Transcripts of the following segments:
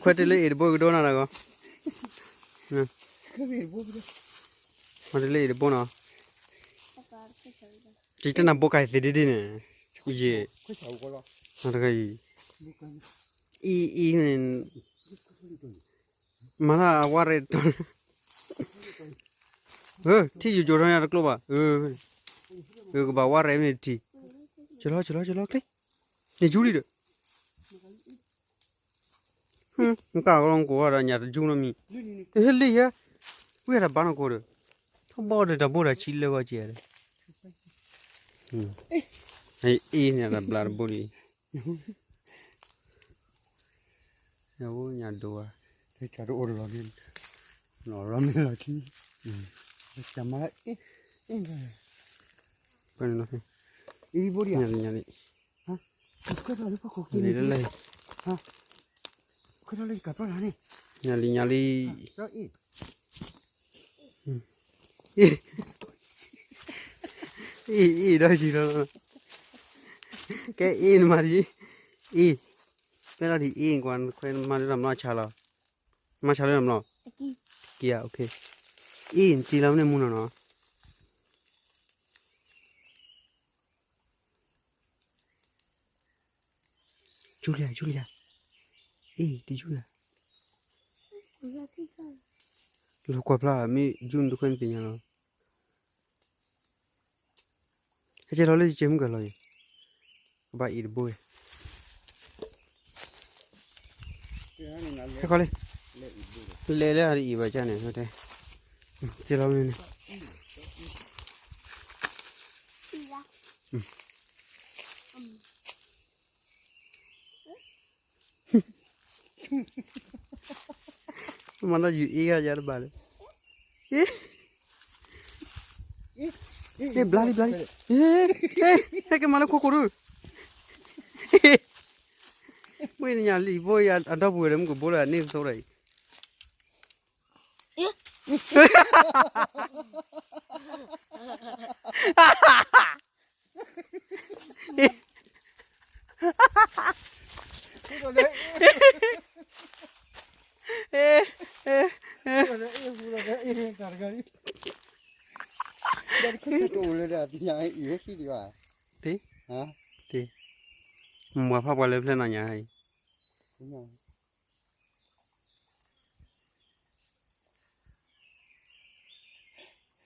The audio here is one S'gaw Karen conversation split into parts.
ခွဲးတလၢအ့ၣ်တဘိကဒိနၤတဂီၢ်, ခွဲးတလၢအ့ၣ်တဘိနီၤ, ယတနၢ်ဘိကါသ့ဒ့ဒ့န့ၣ်, ယ, တဂၤအံၤ, အံၤအံၤန့ၣ်, မၤလၢအဝါရဲၣ်တတီၤ, ထံၣ်ယိၤကၠိၤထီၣ်ညါတကျိဘၣ်, ကဘၣ်ဝါရဲၣ်မ့ၢ်တထံၣ်, ကလီကလီကလီကျ့, န့ၣ်ယူလံဒီး နကၢ်ကလီနကိးဒီးညၣ်တယူနီတမံၤ, ဟဲလံယဲ, ဝံၤတၢ်ဘါနီၢ်ကိးဒီး, ထီၣ်ဘီဒီးတၢ်ဘိတၢ်ဆံလၢဂီၢ်ကဲဒီး, အံၤန့ၣ်တၢ်ဘျါတဘိလံ, ညၣ်ဒိၣ်ဧါ, တအိၣ်လီၤန့ၣ်, လီၤမ့ၢ်လီၤထံ, မၤလၢအ့ၣ်, အ့ၣ်, အ့ၣ်ဘိဒံး, ညၣ်လံ, ညၣ်လံ, လံလၢလၢ, ညၣ်လံ ညၣ်လံ, အ့ၣ်, အ့ၣ်ဒီးယံၤလီၤ, ကဲအ့ၣ်နမၤဒံး, အ့ၣ်, ဖဲလီၤဒံးအ့ၣ်ကွၢ် နခွဲးနမၤလၢတၢ်မျီဆါလီၤ, မၤဆါလၢတၢ်မျီ, တကံဧါ, အ့ၣ် နတံၤလီၤမ့ၢ်မူနီၤနီၤ Julia, Julia, အ့ၣ် တယူၢ်ယၤ, လီၤကွၢ်ဖျါ မ့ၢ်ယူၢ်နတခွဲနသ့ၣ်ညါလီၤ, ဟဲကဲလီၤလၢယကဲမုၢ်ကလီၤအံၤ, ကဘၣ်အ့ၣ်တဘိ, ဟဲခီလံ, လဲၤလၢအအံၤဘၣ်ကန့ၣ်, ကဲလီၤမ့ၢ်န့ၣ် မၤနီၢ်ယူၤအ့ၣ်ဂၤယၤတဘၣ်လၢ, ဟ့ၣ်, ဘျါလံ ဘျါလံ, ဟဲက့ၤမၤလၢခိခိၣ်ဒု, ဝ့ၢ်နညါလံၤဘိယၤအဒီပုၢ်ဝဲၢ်လၢမုၢ်ကဘိလၢအန့ၣ်သိးဒီးအံၤ မ့ၢ်ပှၤဖးပှၤလၢဖျဲၣ်နီၢ်ညါအံၤ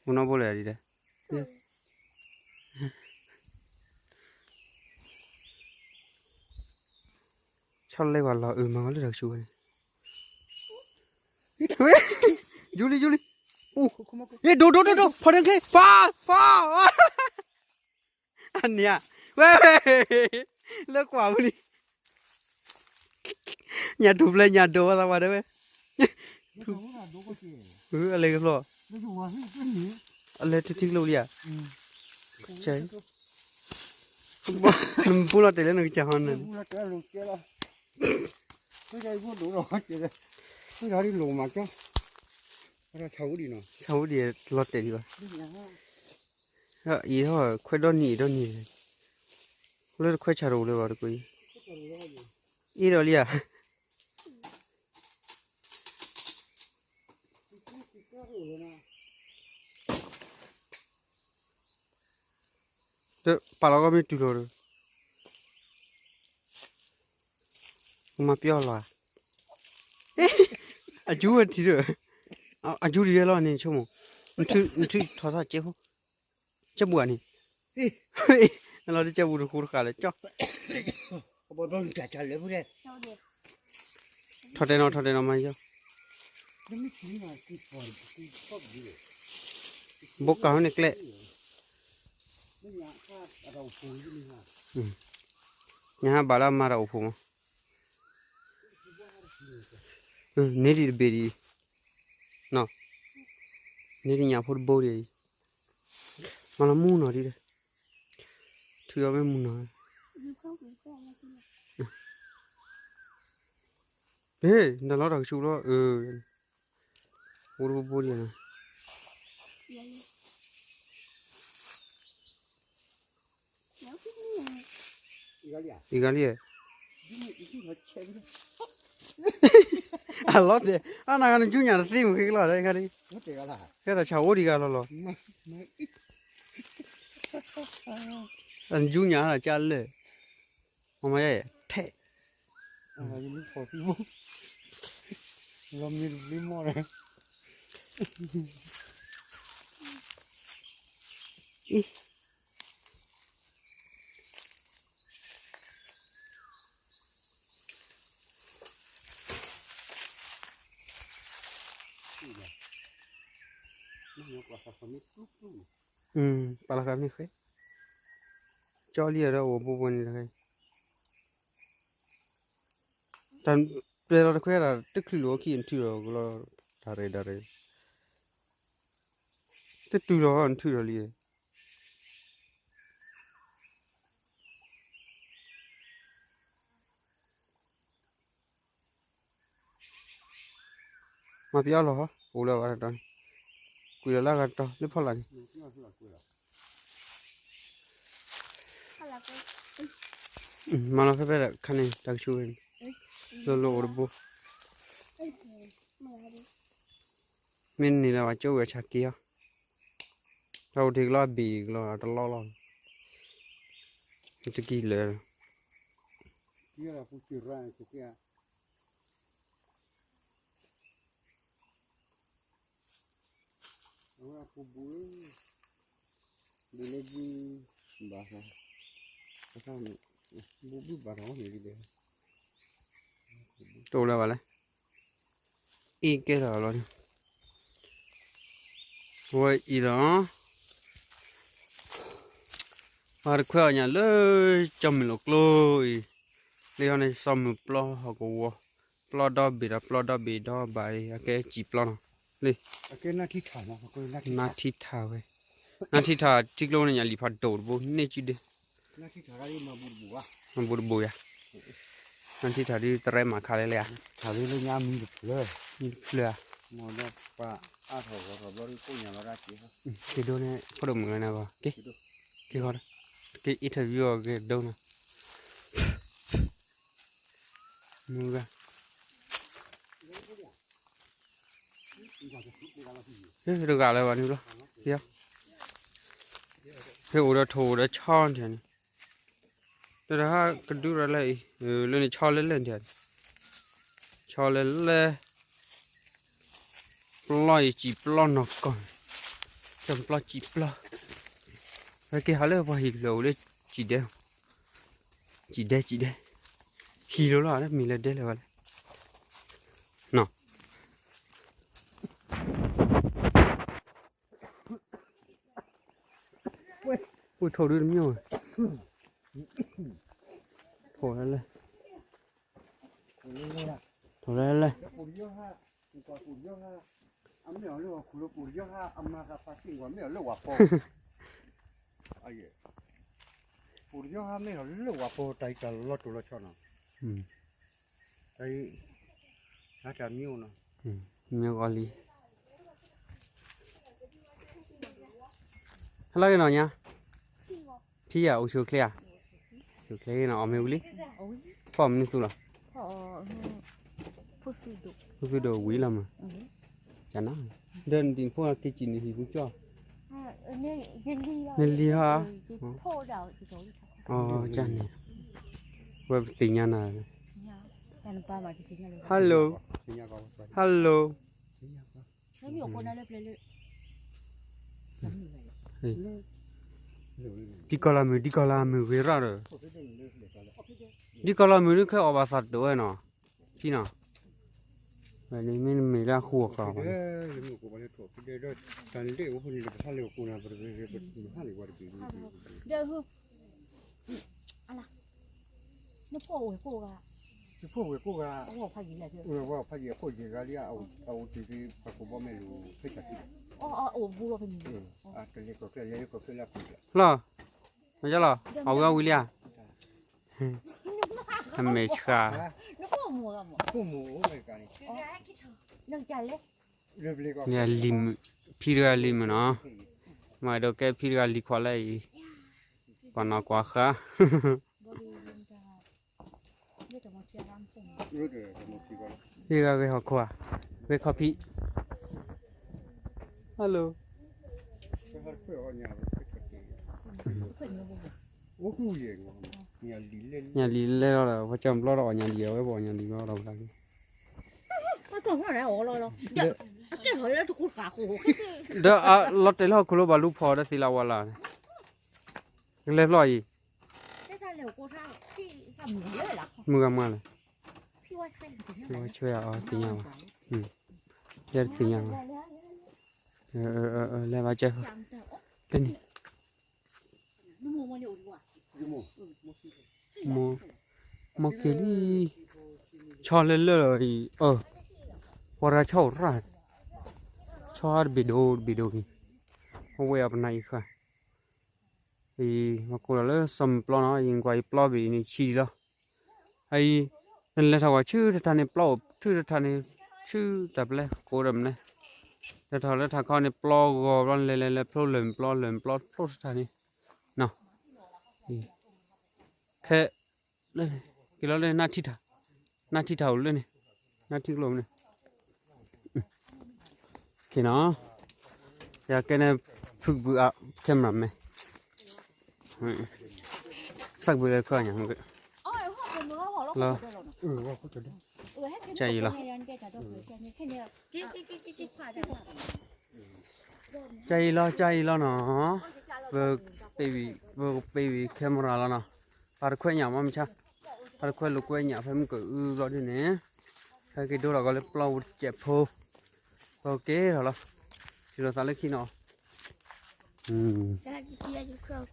မနီၢ်ဘိလဲၣ်ဒ်လဲၣ်, ဆီလဲၤကွၢ်လီၤအုၣ်မၤဝဲလၢတၢ်ကဆူၣ်ဝဲန့ၣ်, ယူလံ ယူလံ, ဒိၣ်ဒိၣ်ဒိၣ်ဒိၣ် ဖီၣ်ဒ့ချ့ ဖီၣ် ဖီၣ် အန့ၣ်ဧါ, ဝဲ လၢကွၢ်ပူၤလံ, ညၣ်ထူၣ်ဖျဲးညၣ်ဒိၣ်ဝဲသးဝါတဲဝဲ, အလဲၤကဖျီၣ်, အလဲၤထံထံကျိလံဧါ, နပူလီၤတဲာ်လၢနကစၢ်ဟီန့ၣ်, ဆၣ်ဝံၤဒံးလီၤတဲာ်ဒံးဘၣ်, လၢတခွဲးဆၣ်တအိၣ်လၢၤဘၣ်တကွံ, အ့ၣ်ဒီးလံဧါ, ပာ်လီၤဂီၢ်မ့ၢ်တုၤလီၤဒီး မၤပျီလီၤ, အကၠူဝဲထံဒီး, အကၠူဒ်ယဲလီၤန့ၣ် ဆိကမိၣ်, နထုးထီၣ်သးကဲဖိ, ကဲပူၤဧါန့ၣ်, လီၤတကဲပူၤတဃူတဃာ်လၢကၠီ, ထီၣ်တဲာ်နီၤ ထီၣ်တဲာ်နီၤမၤယီၤ, ဘိကၤဝဲန့ၣ်ကျဲ, ညါဟးဘၣ်လၢအမၤတၢ်အိၣ်ဖှိၣ်မး, န့ၢ်ဒံးတဘ့ၣ်ဒံး, န့ၢ်ဒံးညၣ်ဖိတဘိဒံးအံၤ, မၤလီၤမူနီၤဒံး, ထုးအီၤမ့ၢ်မူနီၤ, ဟ့ၣ် နတၢ်လီၤတၢ်ကဆူၣ်လီၤ, အိၣ်တဘိဘိဒံးနီၤ, အံၤဂၤလံဧါ, အလီၤတဲာ် အနဂၤနကၠူညါတသ့မုၢ်ဃ့ကလီၤဒီးခါဒ်, ကဲဒီးဆၣ်အိၣ်ဒံးဂၤလီၤလီၤ, နကၠူညါဒီးကၢ်လၢာ်, အမထဲး, လီၤမ့ၢ်တဘျုးမီၢ်ဒီး, ပာ်လီၤဃာ်မ့ၢ်ဃ့, ကၠီလံဒီးအိၣ်ဘိဘိန့ၣ်တခါ, တၢ်ပျဲလီၤတခွဲဒၣ် တချုးလီၤခံနထုးလီၤကလီၤ, တၢ်ရဲၣ်တၢ်ရဲၣ်, တတုၤလီၤနထုးလီၤလံ မၤပျီလီၤဟီ အိၣ်လၢၤဘၣ်တတီၤန့ၣ်, ကွံာ်လီၤလၢအဂၤတတီၤလၢဖီလာ်န့ၣ်, မၤလီၤဖဲဖဲဒၣ်ခါန့ၣ် တၢ်ကဆူၣ်ဝဲန့ၣ်, လိၤလိၤအိၣ်တဘိ, မ့ၢ်န့ၣ်လၢဘၣ်ကၠိဝဲဆၣ်က့ၤအီၤ, တၢ်အိၣ်တ့ၢ်ကလီအဘ့ၣ်ကလီတလီလီၤ, တကံၢ်လၢာ် အဝဲအပူၤဘူး, ဘူးလၢဘူး, ဘၣ်, ဘူးဘူးဘၣ်ထီၣ်န့ၣ်ဒ်လဲၣ်, တအိၣ်လၢၤဘၣ်လဲၣ်, အ့ၣ်ကဲထီၣ်လီၤ, ဝဲအံၤဒီး ပှၤတခွဲအီၤညါလၢ ကၠီမုၢ်လီၤကျိအံၤ, လၢယီၤန့ၣ် စီၤမုၢ်ပျီဟီၣ်ကဝီၤ, ပျီဒီဘ့ၣ်ဒီးပျီဒီဘ့ၣ်ဒီဘၣ်အံၤ အကဲစံာ်ပျီနီၤ, လၢ နါထံထၣ်ဝဲ, နါထံထၣ်ထံကျိန့ၣ်ညါလံာ်ဖးဒိၣ်တဘိ န့ၢ်စုဒ့, ဘူးတဘိယၤ, နါထံထၣ်ဒ်တရဲမၤခါလဲၣ်လဲၣ်ဧါ, မံတဖျၢၣ်ဧါ, က့ၤဒိန့ၣ် ဖိဒိၣ်မုၣ်လၢနဂီၢ်, က့ၤ, က့ၤဃီ, က့ၤ interview အီၤက့ၤဒိနီၤ, မုၢ်ဂၤ, တဂၤလၢၤဘၣ်န့ၣ်ဘျီ, ဟဲအိၣ်ဒီးထိၣ်အိၣ်ဒီးဆီနထံၣ်န့ၣ်, တဟါကဒုရၤလၢအံၤ, လၢန့ၣ်ဆီလၢလဲၣ်နထံၣ်, ဆီလၢလဲၣ်, ပျီအံၤစံာ်ပျီနီၢ်ကီၢ်, ပျီစံာ်ပျီ, ဟဲက့ၤဟးလၢပှၤဟံၣ်ကလၢာ်အိၣ်လၢစံာ်ဒဲ, စံာ်ဒဲစံာ်ဒဲ, ဟံၣ်လိၤလီၤ မ့ၢ်လၢဒဲလဲၣ်ဝဲလဲၣ်, နီၤ အိၣ်ထိၣ်ဒုတမ့ၢ်ဝဲ, ထိၣ်လဲၣ်လဲၣ်, ထိၣ်လဲၣ်လဲၣ်, ပူၤတယီၤဟါမ့ၢ်လၢဝၤဖိ, တၢ်လီၤတိၤလီၤဆီနီၤ, တၢ်မ့ၢ်အိၣ်နီၤ, မ့ၢ်ဂီၤလံ, ဟဲလၢက့ၤနီၤညါ, ထံဧါ အိၣ်ဆိးချ့ဧါ, ဆိးချ့နီၤ အီၣ်မ့ၢ်ဝံၤလံ, ဖီၣ်မနုၤသူလီၤ, ဖိသုဒိၣ်ဝံၤလီၤမး, ကနၤ, ဒီးနတံၤဖိက့ၤစံးန့ၣ်ဟံၣ်ပူၤကၠီ, နလံၤဟါ, ကန့ၣ်, ဝဲပသ့ၣ်ညါနၤ, hello, hello, တံၢ်ကီၢ်လၢမုၢ် တံၢ်ကီၢ်လၢမုၢ် တံၢ်ကီၢ်လၢမုၢ်ဂ့ၤရၣ်ဒီး, တံၢ်ကီၢ်လၢမုၢ်ဒုးခဲအီၣ်ဘၣ်သးတဝဲနီၤ, ထံနီၤ, ဝဲန့ၣ်မ့ၢ်နမ့ၢ်လၢအဃူအဃာ်ဘၣ်, တၢ်လၢအိၣ်ဖိန့ၣ် တကဟါလၢအကိးနၤ ပတဟါလၢပှၤတဘ့ၣ်, နဖိဝဲၢ်ကိးဂၤ, ဝဲဖးယံာ်အခိၣ်ယံာ်ဂၤလံ, အအိၣ်တ့ၢ်ဖဲပှၤကိးဘီမဲာ်လိာ်ဖဲတၢ်စံး, လီၤ, မ့ၢ်လီၤ, အဝဲအဝံၤလံဧါ, အမဲာ်ဆှး, လံၤမုၣ်, ဖံတဂၤလံၤမုၣ်နီၤ, မၤဒိးကဲဖံတဂၤလံၤခွါလၢအံၤ, ကွၢ်နီၢ်ကွၢ်ဃါ, ဟ့ၣ်ဂၤဂ့ၤဟီၣ်ခိၣ်ဧါ, ဂ့ၤခီၣ်ဖံး, hello, ညၣ်လံၤလဲၣ်လီၤဒီး ပှၤကၢ်ဘျီဒီးအီၣ်ညၣ်လံၤအဝဲ ပအီၣ်ညၣ်လံၤဘျီဒီး ဒီးလီၤတဲာ်လၢဟီၣ်ခိၣ်လၢဘၣ်လူဖီၣ်ဒီးသ့လၢဝဲလၢ်န့ၣ်, ကလဲၤဖျီၣ်အံၤ, မုၢ်ဂၤမါလဲၣ်, ဝဲဆွဲအီၤသ့ၣ်ညါဘၣ်, ယဲတသ့ၣ်ညါဘၣ်, လဲၤဘၣ်ကဲ, လၢန့ၣ် မိၢ်က့ၤလံ, ဆီလၢလၢလီၤအံၤ, အၢ, ပှၤရၤဆီရၤ, ဆီတဘ့ၣ်ဒိတဘ့ၣ်ဒိအံၤ, အဝဲအပနၢ်အံၤဃၣ်, အံၤ မၤကိးဒီးလၢစီၤမုၢ်ပျီနီၤ, အံၤကွၢ်အံၤပျီဘ့ၣ်အံၤန့ၣ်ဆံးဒံးလီၤ, အံၤ, နလဲၤထီၣ်ကွၢ်ဆူတထါန့ၣ် ပျီအိၣ်ဆူတထါန့ၣ်, ဆူတၢ်ပလဲ ကိးဒီးမလဲၣ်, လဲၤထီၣ်လၢထးခီန့ၣ် ပျီဂီၤဘျီ လဲၤလဲၤလဲၤဖျိလၢာ်ပျီ လၢာ်ပျီဖျိတထါန့ၣ်, ခဲ, က့ၤလီၤလၢ နၢ်ထံထၣ်အိၣ်လၢန့ၣ်, နၢ်ထံကျိၣ်န့ၣ် နီၤ, ယကဲန့ၣ် ဖုကပူၤအ camera man, စးကပူၤလၢခွါညါ, လီၤ, ကၢ်အံၤလီၤ, ကၢ်အံၤလီၤ ကၢ်အံၤလီၤနီၤ, ပ, ပ့ဝံၤ camera လီၤနီၤ, ပာ်တခွဲညၣ်မ့ၢ်မဆါ, ပာ်တခွဲလိာ်ကွဲညၣ်ဖဲမုၢ်ကအုဘျီဒ်န့ၣ်, ဖဲက့ၤဒိလီၤကီးလၢပျီပူၤတစဲးဖိ, ပက့ၤထီၣ်လီၤ, ထံၣ်လိာ်သးလၢခံနီၤ,